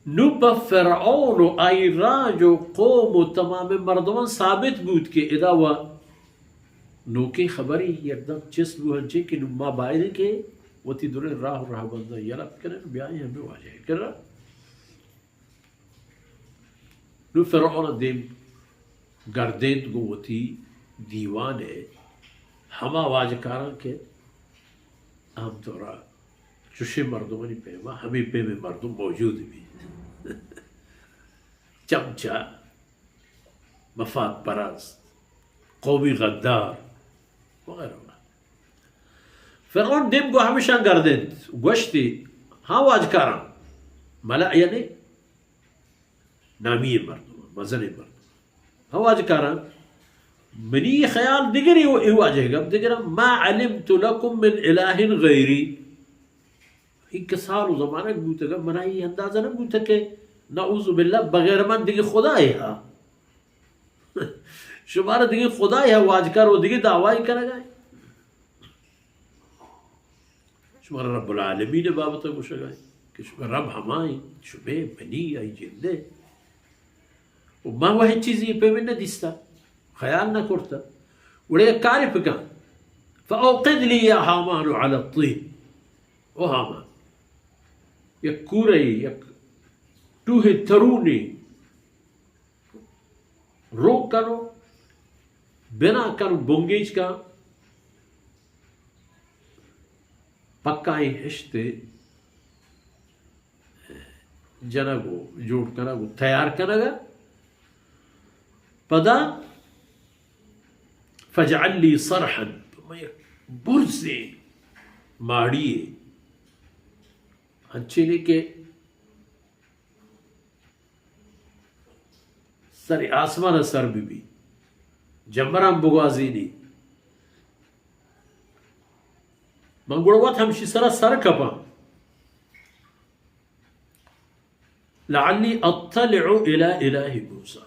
نو پہ فرعون و آئی راج و قوم و تمام مردمان ثابت بوت کہ ادا و نوکیں خبری یکدم چست بو، ہنچیں کہ نو ما بائدیں کہ وتی دریں راہ و رہبنداں یلہ بکنیں، بیائیں ہمے واجہ کرا۔ نو فرعون دیم گردینت گوں وتی دیوان ء ہما واجکاراں کہ اہم طورا چشیں مردمانی پیما ہمے پیمیں مردم موجود بیت۔ چمچہ، مفاد پرست، قومی غدار وغیرہ وغیرہ۔ فرعون دیم گوں ہمشاں گردینت، گوشتی، ہاں واجکاراں، ملأ یعنی نامی مردم، مزن مردم۔ ہاں واجکاراں، منی خیال دگری و اے واجہ گپ دگرا، ما علمت لكم من اله غيري۔ اے کہ سال و زمانگ بوتگ، منا اے اندازہ نہ بوتگ کہ نعوذ باللہ بغیر من دگہ خدائے ہا۔ شمارا دگہ خدائے ہا، واجکار و دگہ دعوائی کنگا۔ شمارا رب العالمین بابت گوشگا کہ شما رب ہمائیں، شمے منی آئی جندے۔ و ما وہ چیزی پہ من نہ دیستا، خیال نہ کرتا۔ وڑے یک کاری پکن، فأوقد لي يا هامان على الطين۔ او ہامان، یک کورے، یک ٹوہے ترونی رو کنو، بنا کنو، بنگیج کن، پکائیں ہشتے جنگ و جوڑ کنگ و تیار کنگ ء۔ پدا فاجعل لي صرحا، من یک برزیں ماڑی ء، انچینے کہ سر آسمان ء سر بہ بی، جمبراں بگوازینی۔ من گڑا وت ہمشی سرا سر کپاں۔ لعلی اطلع الی الہ موسی۔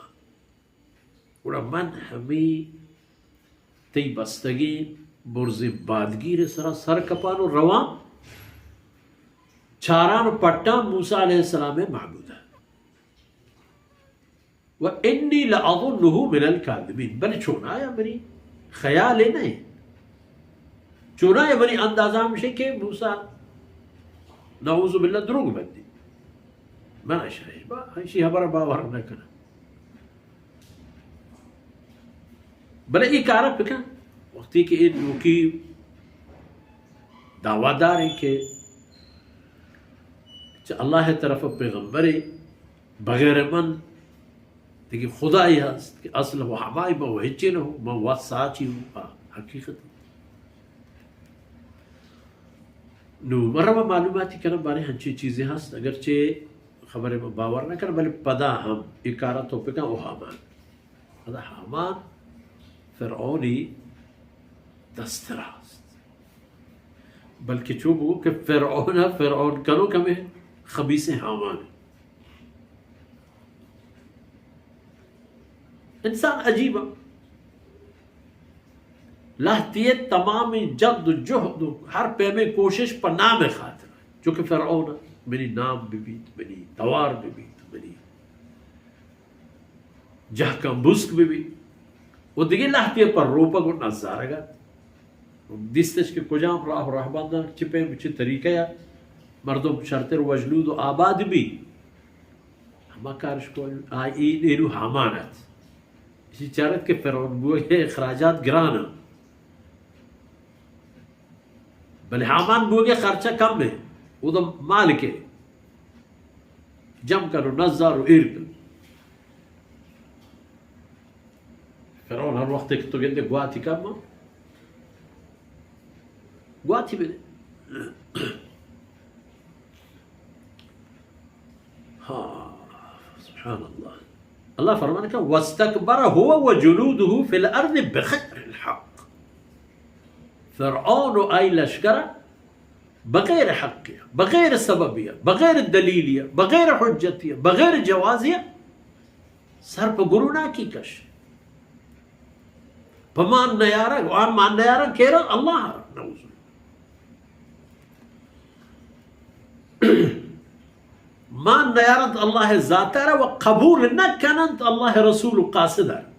گڑا من ہمے تئی بستگیں برزیں بادگیر سرا سر کپان و روان چاران و پٹان موسی علیہ السلام معبود۔ و انی لاظنه من الکاذبین، بلے چونایا منی خیال ء نہ انت۔ چونایا منی اندازہ ہمش انت کہ موسی نعوذ باللہ دروگ بندی۔ من اشی با، اشی حبر باور نہ کناں۔ بلے اے کارا بکن، وقتی کہ اے نوکی دعویٰ دار انت کہ چہ اللہ طرف پیغمبرے، بغیر من دگہ خدائے ہست کہ اصل و ہمائی، من و ہچی نہ ہوں، من و ساچی ہوں، آ حقیقت۔ نو مرا معلوماتی کنم بارے ہنچی چیزیں ہست، اگرچہ خبرے من باور نہ کنم، بلے پدا ہم اے کارا تو بکن او ہامان۔ پدا ہامان فرعونی دست راست۔ بلکہ چو بگو کہ فرعون ء فرعون کنوک ہمے خبیثیں ہامان۔ انسان عجیب ء۔ لہتیت تمام جد و جہد و ہر پیمیں کوشش پہ نام خاطر۔ چونکہ فرعون ء منی نام ببیت، منی توار ببیت، منی جہکاں بزگ بہ بیت۔ و دگہ لہتے پر روپگ و نزارگ ات۔ دیستش کہ کجام راہ و رہبنداں چہ پیم چہ طریقہ ء مردم شرتر وجلود و آباد بی۔ ہما کارش کو آئی اینو ہامان ات۔ اسی چارت کہ فرعون بوئے اخراجات گران ات۔ بلے ہامان بوگے خرچہ کم ہے، او تو مالک ہے، جم کرو، نزار و ایر کرو۔ فرعون ہر وقت کہ تو گندے گواتی کم، گواتی بدے۔ ہاں، سبحان اللہ۔ اللہ فرمان کہ واستکبر هو وجنوده في الارض بغیر الحق۔ فرعون و آئی لشکر بغیر حق، بغیر سبب، بغیر دلیل، بغیر حجت، بغیر جواز سر پہ گروناکی کش۔ پہ مان نیارگ، آن مان نیارگ کیرا اللہ، نعوذ باللہ۔ مان نیارنت اللہ ذات ءَ را و قبول نہ کننت اللہ رسول و قاصد ءَ را۔